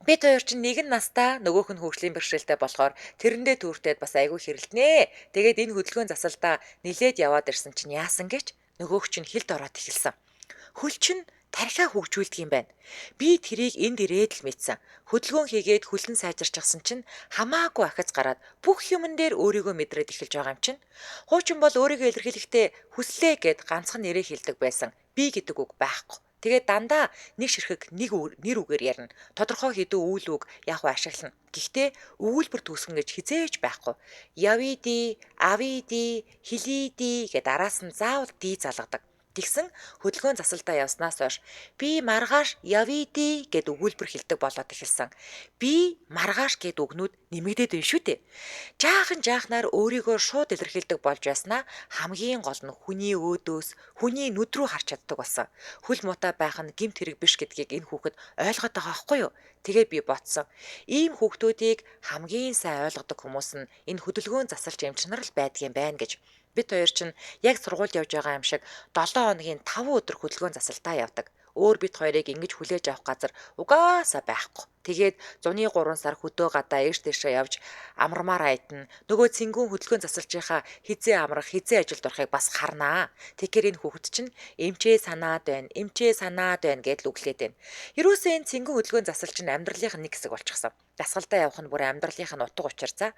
Бид хоёр чинь нэг нь настай, нөгөөх нь хөгжлийн бэрхшээлтэй болохоор тэрэндээ түүртээд бас айгүй хэрэлдэнэ. Тэгээд энэ хөдөлгөөн засалдаа нилээд яваад ирсэн чинь яасан гэж нөгөөх чинь хилд ороод эхэлсэн. Хөл чинь тархиа хөгжүүлдэг юм байна. Би тэрийг энд ирээд л мэдсэн. Хөдөлгөөн хийгээд хөлн сайжирчихсан чинь хамаагүй ахиц гараад бүх юмн дээр өөрийгөө мэдрээд эхэлж байгаа юм чинь. Хуучин бол өөрийгөө илэрхийлэхдээ хүслээ гэд ганцхан нэрээ хэлдэг байсан. Би гэдэг үг байхгүй. Тэгээд дандаа нэг ширхэг нэг нэр үгээр ярина. Тодорхой хэдэн үйл үг яг уу ашиглана. Гэхдээ өгүүлбэр үүсгэн гэж хизээч байхгүй. Явиди, авиди, хилиди гэд араас нь заавал ди залгадаг. Тэгсэн хөдөлгөөн засалдаа явснаас хойш би маргааш явиди гэд өгүүлбэр хэлдэг болоод эхэлсэн. Би маргааш гэд үгнүүд нэмэгдээд байна шүү дээ. Жаахан жаахнаар өөрийгөө шууд илэрхийлдэг болж байснаа хамгийн гол нь хүний өөдөөс, хүний нүд рүү харж чаддаг болсон. Хөл муутай байх нь гэмт хэрэг биш гэдгийг энэ хүүхэд ойлгоод байгаа байхгүй юу? Тэгээ би бодсон. Ийм хүүхдүүдийг хамгийн сайн ойлгодог хүмүүс нь энэ хөдөлгөөн засалж эмч нар л байдгийн байна гэж. Бид хоёр чинь яг сургуульд явж байгаа юм шиг 7 хоногийн 5 өдөр хөдөлгөөн засалтаа явдаг. Өөр бид хоёрыг ингэж хүлээж авах газар угаасаа байхгүй. Тэгээд зуны 3 сар хөдөө гадаа ээш дэшээ явж амармаар аятна. Нөгөө цэнгүүн хөдөлгөөн засалжийнхаа хизээ амрах, хизээ ажилд орохыг бас харнаа. Тэгэхээр энэ хүүхэд чинь эмчээ санаад байна, эмчээ санаад байна гэдэл үглээд байна. Ерөөсөө энэ цэнгүүн хөдөлгөөн засал чинь амьдралынх нь нэг хэсэг болчихсон. Дасгалдаа явах нь бүр амьдралынх нь утга учир за.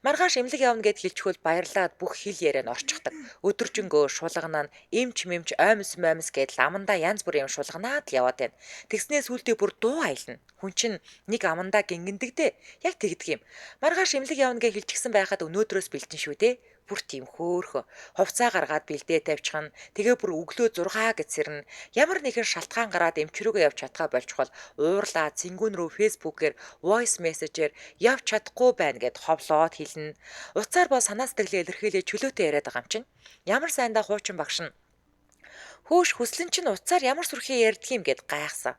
Маргааш эмнэлэг явна гэд хэлчихвэл баярлаад бүх хэл яриа нь орчихдог. Өдөржингөө шулгана нь эмч мэмч оймс моймс гэдэл амандаа янз бүрийн юм шулганаад л яваад байна. Тэгснээ сүулдэ бүр дуу аялна. Хүн чинь нэг амандаа гингэндэг дээ. Яг тэгдэг юм. Маргааш эмнэлэг явна гэж хэлчихсэн байхад өнөөдрөөс бэлдэн шүү дээ. Бүр тийм хөөхөө. Хувцаа гаргаад бэлдээ тавьчихна. Тэгээ бүр өглөө 6 гэж сэрнэ. Ямар нэгэн шалтгаан гараад эмч рүүгээ явж чадхаа болчихвол уурлаа цэнгүүн рүү фэйсбүүкээр voice message-ээр явж чадахгүй байна гэд ховлоод хэлнэ. Утсаар бол санаа сэтгэлээ илэрхийлээ чөлөөтэй яриад байгаа юм чинь. Ямар сайндаа хуучин багш нь хөөш хүслэн чинь утсаар ямар сүрхий ярьдг юм гэд гайхсан.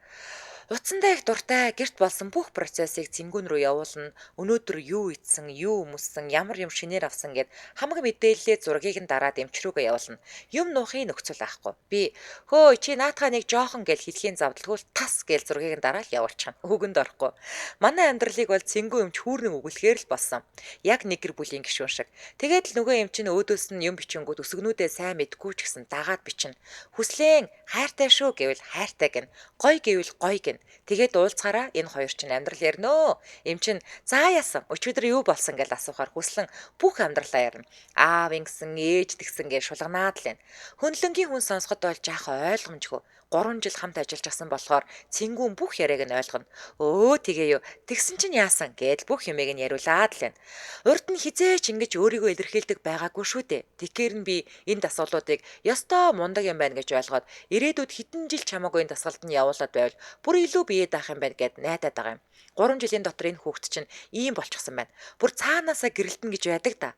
Утсандаа их дуртай гэрт болсон бүх процессыг цэнгүүн рүү явуулна. Өнөөдөр юу идсэн, юу өмссөн, ямар юм шинээр авсан гэд хамаг мэдээллээ зургийг нь дараад эмч рүүгээ явуулна. Юм нуухын нөхцөл аахгүй. Би хөө чи наатахаа нэг жоохон гэл хэлхийн завдалгүй тас гэл зургийг нь дараал явуулчихна. Үгэнд орохгүй. Манай амьдралыг бол цэнгүүн эмч хүүрнэн өгүүлэхээр л болсон. Яг нэг гэр бүлийн гишүүн шиг. Тэгээд л нөгөө эмч нь өөдөөс нь юм бичингүүд өсгөнүүдээ сайн мэдгүй ч гэсэн дагаад бичнэ. Хүслэн хайртай шүү гэвэл хайртай гин. Гой гэвэл гой гин. Тэгээд уулзгаараа энэ хоёр чинь амьдрал яринөө. Эм чин заа яасан өчигдөр юу болсон гэж асуухаар хүслэн бүх амьдралаа ярина. Аав ингэсэн, ээж тэгсэн гэж шулганаад л байна. Хөндлөнгийн хүн сонсоход бол жаахан ойлгомжгүй. 3 жил хамт ажиллаж асан болохоор цэнгүүн бүх яриаг нь ойлгоно. Өө тэгээ юу. Тэгсэн чинь яасан гэдэл бүх юмыг нь яриулаад л байна. Урд нь хизээч ингэж өөрийгөө илэрхийлдэг байгаагүй шүү дээ. Тэгэхээр нь би энэ дасгалуудыг ёстой мундаг юм байна гэж ойлгоод ирээдүйд хэдэн жил чамаагүй энэ дасгалд нь явуулаад байвал бүр илүү бие даах юм байна гэд найдаад байгаа юм. 3 жилийн дотор энэ хүүхэд чинь ийм болчихсон байна. Бүр цаанаасаа гэрэлтэн гэж байдаг да.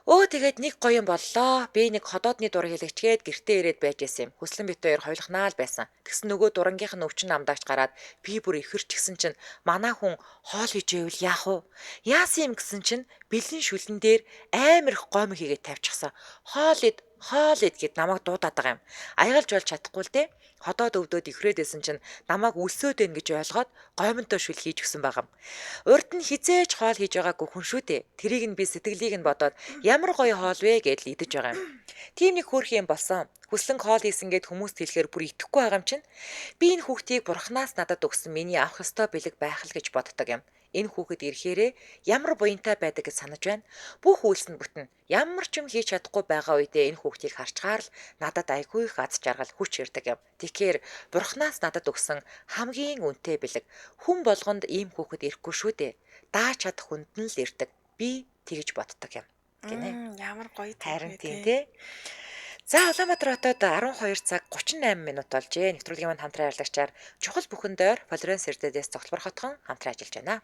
Өө тэгээд нэг гоё юм боллоо. Би нэг ходоодны дур хэлэгчгээд гэртээ ирээд байж исэн юм. Хүслэн бит хоёр хоёулахнаа л байсан. Тэгсэн нөгөө дурангийнх нь өвчин намдаагч гараад би бүр ихэрч гисэн чинь манай хүн хоол хийжээвэл яах вэ? Яасан юм гэсэн чинь бэлэн шүлэн дээр амар их гомиг хийгээд тавьчихсан. Хоол ид хоол ид гэд намайг дуудаад байгаа юм. Аягалж болж чадахгүй л дээ. Ходоод өвдөөд ихрээд байсан чинь намайг үлсөөд байна гэж ойлгоод гомонтой шүл хийж өгсөн байгам. Урд нь хизээж хоол хийж байгаагүй хүн шүү дээ. Тэрийг нь би сэтгэлийг нь бодоод ямар гоё хоол вэ гэдэл идэж байгаа юм. Тийм нэг хөөрхөн юм болсон. Хүслэн хоол хийсэн гэд хүмүүст хэлэхээр бүр итгэхгүй байгаа юм чинь. Би энэ хүүхдийг бурхнаас надад өгсөн миний авах ёстой бэлэг байх л гэж боддог юм. Энэ хүүхэд ирэхээрээ ямар буянтай байдаг гэж санаж байна. Бүх үйлс нь бүтнэ. Ямар ч юм хийж чадахгүй байгаа үедээ энэ хүүхдийг харчгаар л надад айгүй их аз жаргал хүч ирдэг юм. Тэгэхээр бурхнаас надад өгсөн хамгийн үнэтэй бэлэг. Хүн болгонд ийм хүүхэд ирэхгүй шүү дээ. Дааж чадах хүнд нь л ирдэг. Би тэгж боддог юм. Гинэ. Ямар гоё Харин тийм тий. За Улаанбаатар хотод 12 цаг 38 минут болжээ. Нэвтрүүлгийн маань хамтран ажиллагчаар чухал бүхэн дойр Флоренс Эрдэдээс цогцлбор хотхон хамтран ажиллаж байна.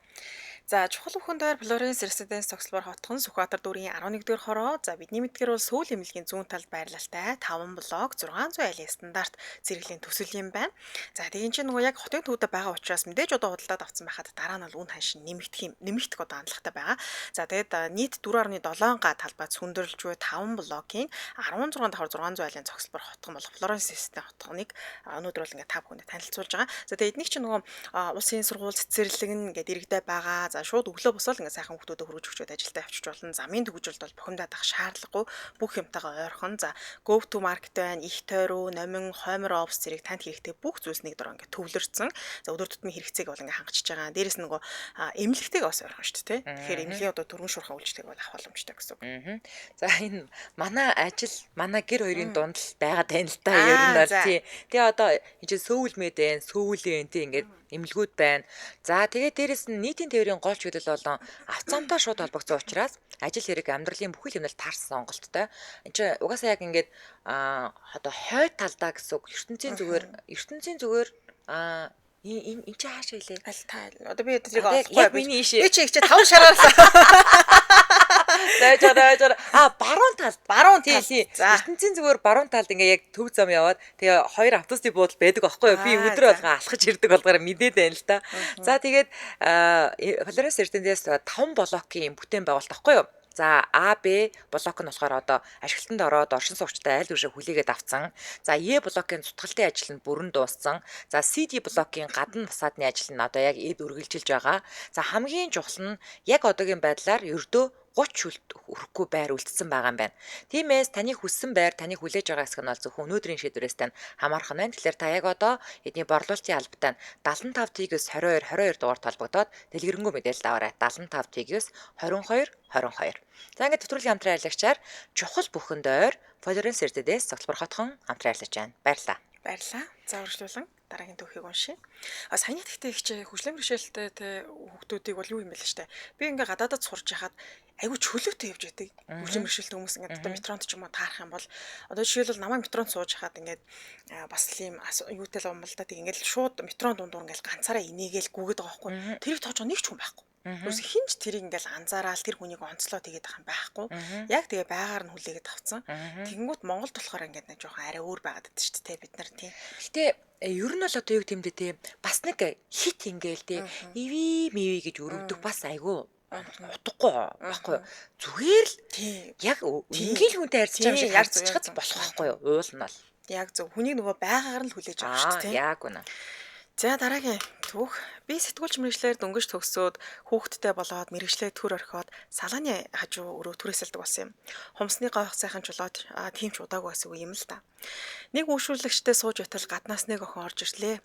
За чухал бүхэн дойр Флоренс Резиденс цогцлбор хотхон Сүхбаатар дүүргийн 11-р хороо. За бидний мэдгээр бол сүүл эмнэлгийн зүүн талд байрлалтай 5 блок 600 айлын стандарт зэрэглэлийн төсөл юм байна. За тэгээ эн чинь нөгөө яг хотын төвдө байгаа учраас мэдээж одоо худалдаад авсан байхад дараа нь бол үн ханш нэмэгдэх юм нэмэгдэх одоо хандлагатай байгаа. За тэгээд нийт 4.7 га талбай цүндэрлж буй 5 блокийн 16 давхар 600 айлын цогцлбор хотхон болох Флоренс Резиденс хотхоныг өнөөдөр бол ингээд та бүхэндээ танилцуулж байгаа. За тэгээд эднийг чинь нөгөө улсын сургууль цэцэрлэг нь ингээд иргэдэй байгаа. За шууд өглөө босоод ингээд сайхан хүмүүсдээ хөргөж өгчөөд ажилдаа явчих болно. Замын төгжрөлд бол бухимдаад ах шаардлагагүй бүх юмтайгаа ойрхон. За go to market байна, их тойруу, номин, хоймор офс зэрэг танд хэрэгтэй бүх зүйлс нэг дор ингээд төвлөрсөн. За өдөр тутмын хэрэгцээг бол ингээд хангачиж байгаа. Дээрэс нь нөгөө эмнэлэгтэйг бас ойрхон шүү дээ, тэ. Тэгэхээр эмнэлгийн одоо түргэн шуурхай үйлчлэгийг бол авах боломжтой гэсэн үг. За энэ манай ажил, манай гэр хоёрын дунд л байгаа тань л та ер нь бол тий. Тэгээ одоо энэ чинь сөүл мэд байна, сөүлэн тий ингээд эмнэлгүүд байна. За тэгээ дээрэс нь нийтийн тээврийн гол чиглэл болон авцаамтай шууд холбогдсон учраас ажил хэрэг амьдралын бүхэл юмнал таарсан сонголттой. Энд чинь угаасаа яг ингээд одоо хойд талдаа гэсэн үг ертөнцийн зүгээр энэ энэ чи хаашаа илээ? Аль та одоо би тэрийг олохгүй. Яг миний иш. Би чи их чи 5 шараар Дайжаа. А баруун талд. Баруун талд. Ертөнцийн зүгээр баруун талд ингээ яг төв зам яваад тэгээ хоёр автобусны буудал байдаг аахгүй юу? Би өдөр болгон алхаж ирдэг болохоор мэдээд байна л та. За тэгээд Флоренс Эрдэнэс 5 блокийн бүтээн байгуулалт аахгүй юу? За А, Б блок нь болохоор одоо ашиглалтанд ороод оршин суугчтай айл үшээ хүлээгээд авцсан. За Е блокийн зутгалын ажил нь бүрэн дууссан. За С, Д блокийн гадна фасадны ажил нь одоо яг эд үргэлжилж байгаа. За хамгийн чухал нь яг одоогийн байдлаар ердөө 30 шүлт хүрэхгүй байр үлдсэн байгаа юм байна. Тиймээс таны хүссэн байр, таны хүлээж байгаа хэсэг нь бол зөвхөн өнөөдрийн шийдвэрээс тань хамаарах нь байна. Тэгэхээр та яг одоо эдний борлуулалтын албатай 75 9 22 22 дугаар толбогдоод дэлгэрэнгүй мэдээлэл аваарай. 75 9 22 22. За ингээд нэвтрүүлгийн хамтран ажиллагчаар чухал бүхэнд ойр Флоренс Эрдэдээс цогцлбор хотхон хамтран ажиллаж байна. Баярлалаа. Баярлалаа. За үргэлжлүүлэн дараагийн түүхийг уншъя. А саяны тэгтээ их чи хөгжлийн бэрхшээлтэй те хүүхдүүдийг бол юу юм бэ л штэ. Би ингээ гадаадад сурж яхад айгүй чөлөөтэй явж байдаг. Хөгжлийн бэрхшээлтэй хүмүүс ингээд одоо метронд ч юм уу таарах юм бол одоо жишээлбэл намайг метронд сууж хахад ингээд бас л юм юутай л юм л да. Тэг ингээд шууд метрон дундуур ингээд ганцаараа инээгээл гүгээд байгаа байхгүй. Тэрийг тоож байгаа нэг ч хүн байхгүй. Юус хинч тэрийг ингээл анзаараал тэр хүнийг онцлоо тэгээд байгаа юм байхгүй. Яг тэгээ байгаар нь хүлээгээд авцсан. Тэгэнгүүт Монголд болохоор ингээд нэг жоохон арай өөр байгаад байдаг шүү дээ бид нар тийм. Гэтэ ер нь бол одоо юу гэмдэ те бас нэг хит ингээл те иви миви гэж өрөвдөх бас айгүй утгагүй байхгүй юу. Зүгээр л яг энгийн хүнтэй харьцаж байгаа юм шиг харьцчихад болох байхгүй юу. Уул нь бол. Яг зөв. Хүнийг нөгөө байгаагаар нь хүлээж авах шүү дээ. Яг үнэ. За дараагийн түүх. Би сэтгүүлч мэргэжлээр дөнгөж төгсөөд хүүхэдтэй болоод мэргэжлээ төр орхиод салааны хажуу өрөө түрээсэлдэг болсон юм. Хумсны гойх сайхан чулууд тийм ч удаагүй байсан юм л та. Нэг үйлшүүлэгчтэй сууж байтал гаднаас нэг охин орж ирлээ.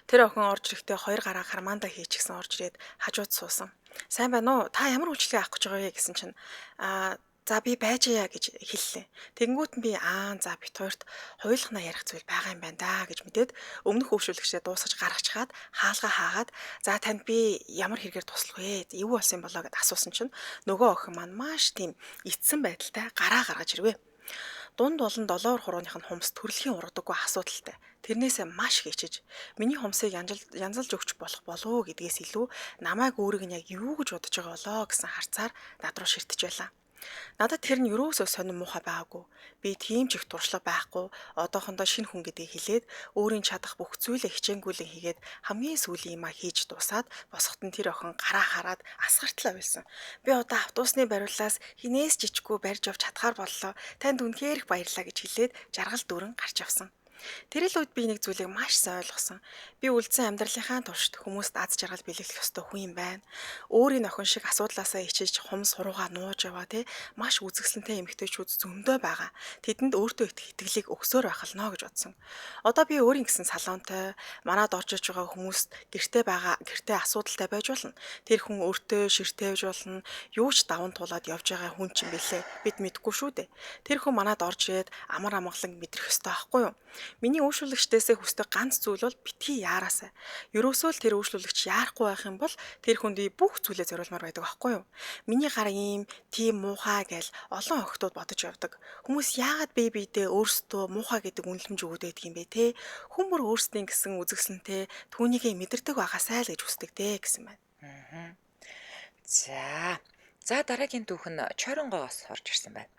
Тэр охин орж ирэхдээ хоёр гараа хармаандаа хийчихсэн орж ирээд хажууд суусан. Сайн байна уу? Та ямар үйлчилгээ авах гэж байгаа вэ гэсэн чинь за би байжээ гэж хэллээ. Тэгэнгүүт нь би за бит хоёрт хуйлахнаа ярих зүйл байгаа юм байна да гэж мэдээд өмнөх хөвшүүлэгчдээ дуусгаж гаргачихад хаалгаа хаагаад за танд би ямар хэрэгээр туслах вэ? Юу болсон юм болоо гэд асуусан чинь нөгөө охин маань маш тийм ицсэн байдалтай гараа гаргаж ирвэ. Дунд болон долоор хурууных нь хумс төрөлхийн ургадаггүй асуудалтай. Тэрнээсээ маш хичээж миний хумсыг янзалж өгч болох болов уу гэдгээс илүү намайг өөрийг нь яг юу гэж бодож байгаа болоо гэсэн харцаар над руу ширтэж байлаа. Надад тэр нь ерөөсөө сонин муухай байгаагүй. Би тийм ч их туршлага байхгүй. Одоохондоо шинэ хүн гэдгийг хэлээд өөрийн чадах бүх зүйлээ хичээнгүйлэн хийгээд хамгийн сүүлийн юмаа хийж дуусаад босоход нь тэр охин гараа хараад асгартлаа байсан. Би одоо автобусны бариулаас хинээс жичгүй барьж явж чадхаар боллоо. Танд үнэхээр их баярлалаа гэж хэлээд жаргал дүүрэн гарч явсан. Тэр л үед би нэг зүйлийг маш сайн ойлгосон. Би үлдсэн амьдралынхаа туршид хүмүүст аз жаргал бэлэглэх ёстой хүн юм байна. Өөрийн охин шиг асуудлаасаа ичиж хумс суруугаа нууж яваа те маш үзэсгэлэнтэй эмэгтэйчүүд зөндөө байгаа. Тэдэнд өөртөө итгэх итгэлийг өгсөөр байх л нөө гэж бодсон. Одоо би өөрийн гэсэн салонтой манад орж иж байгаа хүмүүст гэрте байгаа гэрте асуудалтай байж болно. Тэр хүн өөртөө ширтээ байж болно. Юу ч даван туулаад явж байгаа хүн ч юм бэлээ. Бид мэдэхгүй шүү дээ. Тэр хүн манад орж ирээд амар амгалан мэдрэх ёстой байхгүй юу? Миний үйлчлүүлэгчдээсээ хүсдэг ганц зүйл бол битгий яараасай. Ерөөсөө л тэр үйлчлүүлэгч яарахгүй байх юм бол тэр хүнд би бүх зүйлээ зориулмаар байдаг аахгүй юу? Миний гар ийм, тийм муухай гээл олон охтууд бодож явдаг. Хүмүүс яагаад бие биедээ өөрсдөө муухай гэдэг үнэлэмж өгöd байдаг юм бэ те? Хүн бүр өөрсдийн гэсэн үзэсгэлэнтэй түүнийгээ мэдэрдэг байгаасай л гэж хүсдэг дээ гэсэн байна. За дараагийн түүх нь Чоронгоос орж ирсэн байна.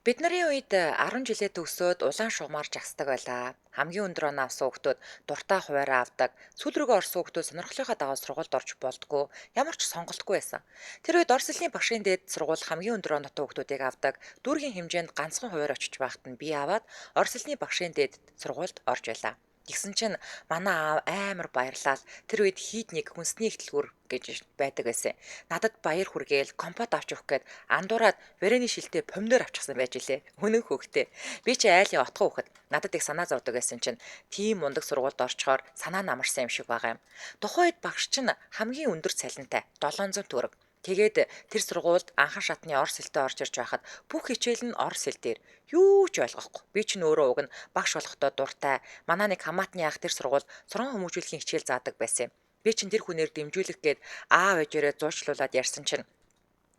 Бид нарын үед 10 жилээ төгсөөд улаан шугамар жагсдаг байлаа. Хамгийн өндөр оноо авсан хүүхдүүд дуртай хуваараа авдаг. Сүүл рүүгээ орсон хүүхдүүд сонирхлынхаа дагуу сургуульд орж болдгоо. Ямар ч сонголтгүй байсан. Тэр үед Орос хэлний багшийн дээд сургууль хамгийн өндөр оноотой хүүхдүүдийг авдаг. Дүүргийн хэмжээнд ганцхан хуваар очиж байхад нь би аваад Орос хэлний багшийн дээд сургуульд орж байлаа. Тэгсэн чинь манай аав амар баярлал. Тэр үед хийд нэг хүнсний ихтлгүр гэж байдаг байсан. Надад баяр хүргээл компот авч өгөх гээд андуураад вэрэний шилтэй помидор авчихсан байж илээ. Үнэн хөөхтэй. Би чи айлын отгон хүүхэд. Надад их санаа зовдөг байсан чинь тийм мундаг сургуульд орчхоор санаа намарсан юм шиг байгаа юм. Тухайн үед багш чинь хамгийн өндөр цалинтай 700 төгрөг. Тэгээд тэр сургуульд анхан шатны орос хэлтэй орж ирж байхад бүх хичээл нь орос хэл дээр. Юу ч ойлгохгүй. Би ч өөрөө уг нь багш болохдоо дуртай. Манай нэг хамаатны ах тэр сургуульд сурган хүмүүжүүлэхийн хичээл заадаг байсан юм. Би чинь тэр хүнээр дэмжүүлэх гээд аав ээжээрээ зуучлуулад ярьсан чинь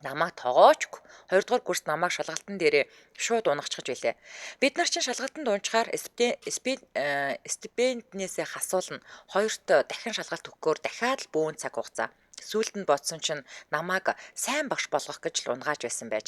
намайг тогоочгүй. 2 дугаар курст намайг шалгалтын дээрээ шууд унахчихж билээ. Бид нар чинь шалгалтанд унчгаар стипенднээсээ хасуулна. Хоёрт дахин шалгалт өгөхөөр дахиад л бөөн цаг хугацаа. Сүүлд нь бодсон чинь намайг сайн багш болгох гэж л унгааж байсан байж.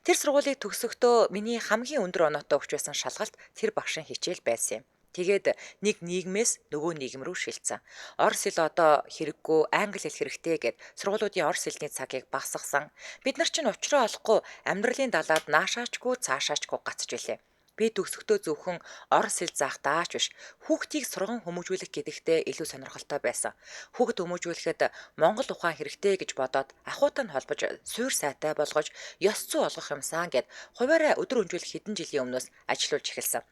Тэр сургуулийг төгсөхдөө миний хамгийн өндөр оноотой өгч байсан шалгалт тэр багшийн хичээл байсан юм. Тэгээд нэг нийгмээс нөгөө нийгэм рүү шилжсэн. Орос хэл одоо хэрэггүй, англи хэл хэрэгтэй гэд сургуулиудын орос хэлний цагийг багасгасан. Бид нар чинь учраа олохгүй амьдралын далаад наашаачгүй цаашаачгүй гацж билээ. Би төгсөхдөө зөвхөн орос хэл заахтаа ч биш, хүүхдийг сурган хүмүүжүүлэх гэдэгтээ илүү сонирхолтой байсан. Хүүхд хүмүүжүүлэхэд монгол ухаан хэрэгтэй гэж бодоод ахуйтай нь холбож суур сайтай болгож ёс зүй олгох юмсан гэд хувиараа өдөр өнжүүлэх хэдэн жилийн өмнөөс ажиллуулж эхэлсэн.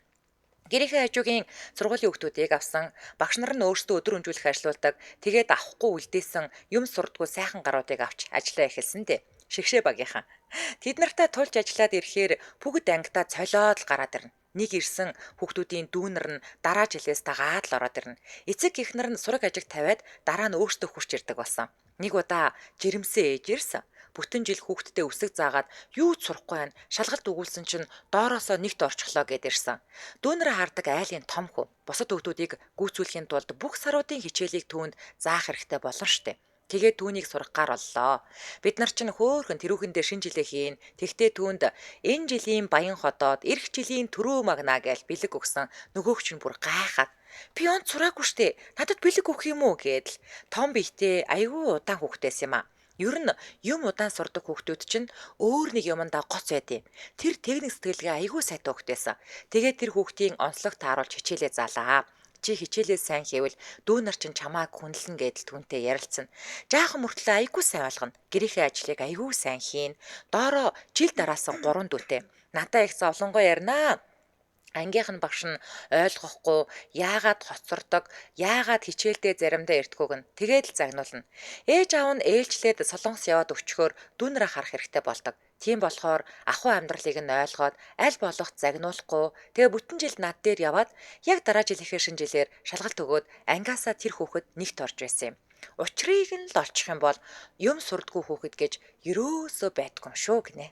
Гэрийнхээ хажуугийн сургуулийн хүүхдүүдийг авсан, багш нар нь өөрсдөө өдөр өнжүүлэх ажилуулдаг, тэгээд авахгүй үлдээсэн юм сурдгүй сайхан гаруудыг авч ажиллаа эхэлсэн дээ. Шигшээ багийнхан. Тэд нартай тулж ажиллаад ирэхээр бүгд ангидаа цолиод л гараад ирнэ. Нэг ирсэн хүүхдүүдийн дүүнер нь дараа жилээс дагаад л ороод ирнэ. Эцэг эх нар нь сураг ажиг тавиад дараа нь өөрсдөө хурч ирдэг болсон. Нэг удаа жирэмсэн ээж ирсэн. Бүтэн жил хүүхдтэй үсэг заагаад юу ч сурахгүй байна. Шалгалт өгүүлсэн чинь доороосоо нэгт орчихлоо гэд ирсэн. Дүүнер хардаг айлын том хүү. Бусад хүүхдүүдийг гүйцүүлэхийн тулд бүх саруудын хичээлийг түүнд заах хэрэгтэй болно штэ. Тэгээд түүнийг сурах гар оллоо. Бид нар чинь хөөхөн тэрүүхэндээ шинэ жилээ хийн. Тэгтээ түүнд энэ жилийн баян ходоод эх жилийн төрөө магнаа гэж бэлэг өгсөн. Нөгөөх чинь бүр гайхаад би онц сураагүй штэ. Надад бэлэг өгөх юм уу гэдэл. Том биетэй айгүй удаан хүүхдээс юм аа. Ер нь юм удаан сурдаг хүүхдүүд чинь өөр нэг юмдаа гоц байд юм. Тэр техник сэтгэлгээ айгүй сайтай хүүхдээсэн. Тэгээд тэр хүүхдийн онцлог тааруулж хичээлээ заалаа. Чи хичээлээ сайн хийвэл дүү нар чинь чамааг хүнлэн гэдэл түүнтэй ярилцсан. Жаахан мөртлөө айгүй сайн ойлгоно. Гэрийнхээ ажлыг айгүй сайн хийн. Доороо жил дараасан 3 дүүтэй. Надаа их зовлонгоо ярина. Ангийнх нь багш нь ойлгохгүй, яагаад хоцордог, яагаад хичээлдээ заримдаа эртгүүг нь тэгээд л загнуулна. Ээж аав нь ээлжлээд солонгос яваад өчгөөр дүүнрээ харах хэрэгтэй болдог. Тийм болохоор ахуй амьдралыг нь ойлгоод аль болох загнуулахгүй, тэгээ бүтэн жил над дээр яваад яг дараа жилийнхээ шинэ жилээр шалгалт өгөөд ангиасаа тэр хүүхэд нэгт орж байсан юм. Учрыг нь л олчих юм бол юм сурдгүй хүүхэд гэж ерөөсөө байдгүй юм шүү гинэ.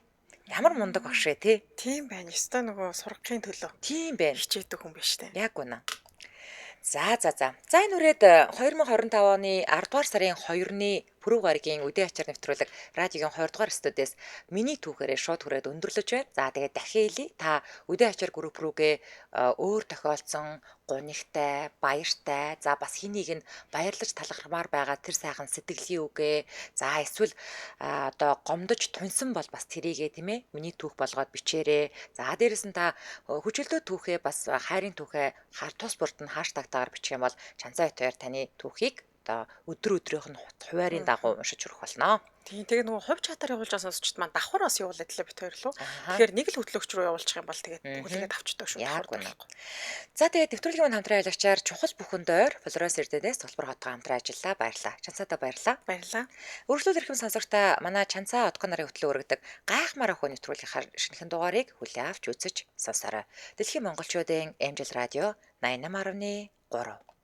Ямар мундаг багш вэ те? Тийм байна. Ёстой нөгөө сургахын төлөө. Тийм байна. Хичээдэг хүн биш те. Яг үнэ. За за за. За энэ үрээд 2025 оны 10 дугаар сарын 2-ны Пүрэв гарагийн үдээ ачаар нэвтрүүлэг радиогийн 20 дугаар студиэс миний түүхээрээ шууд хүрээд өндөрлөж байна. За тэгээд дахин хэлье. Та үдээ ачаар групп рүүгээ өөр тохиолдсон гунигтай, баяртай, за бас хэнийг нь баярлаж талархмаар байгаа тэр сайхан сэтгэлийн үгээ. За эсвэл одоо гомдож тунсан бол бас тэрийгээ тийм ээ миний түүх болгоод бичээрэй. За дээрэс нь та хүчилдөө түүхээ бас хайрын түүхээ хар тус бүрт нь хаштагтаагаар бичих юм бол Чанцаа бит хоёр таны түүхийг одоо өдөр өдрийнх нь хуваарийн дагуу уншиж хүрэх болно. Тийм, тэгээ нөгөө хувь чатаар явуулж байгаа сонсогчд маань давхар бас явуулаад лээ бит хоёр лөө. Тэгэхээр нэг л хөтлөгч рүү явуулчих юм бол тэгээд хүлээгээд авчдаг шүү. Яг үнэ. За тэгээд нэвтрүүлгийн маань хамтран ажиллагчаар чухал бүхэн дойр Флорес Эрдэнэс тулбар хотгоо хамтран ажиллаа. Баярлалаа. Чанцаадаа баярлалаа. Баярлалаа. Үргэлжлүүл эрхэм сонсогчдаа манай Чанцаа одгон нарын хөтлөө өргөдөг гайхмаар охин нэвтрүүлгийн шинэхэн дугаарыг хүлээн авч үзэж сонсоорой. Дэлхийн монголчуудын Angel Radio 88.3.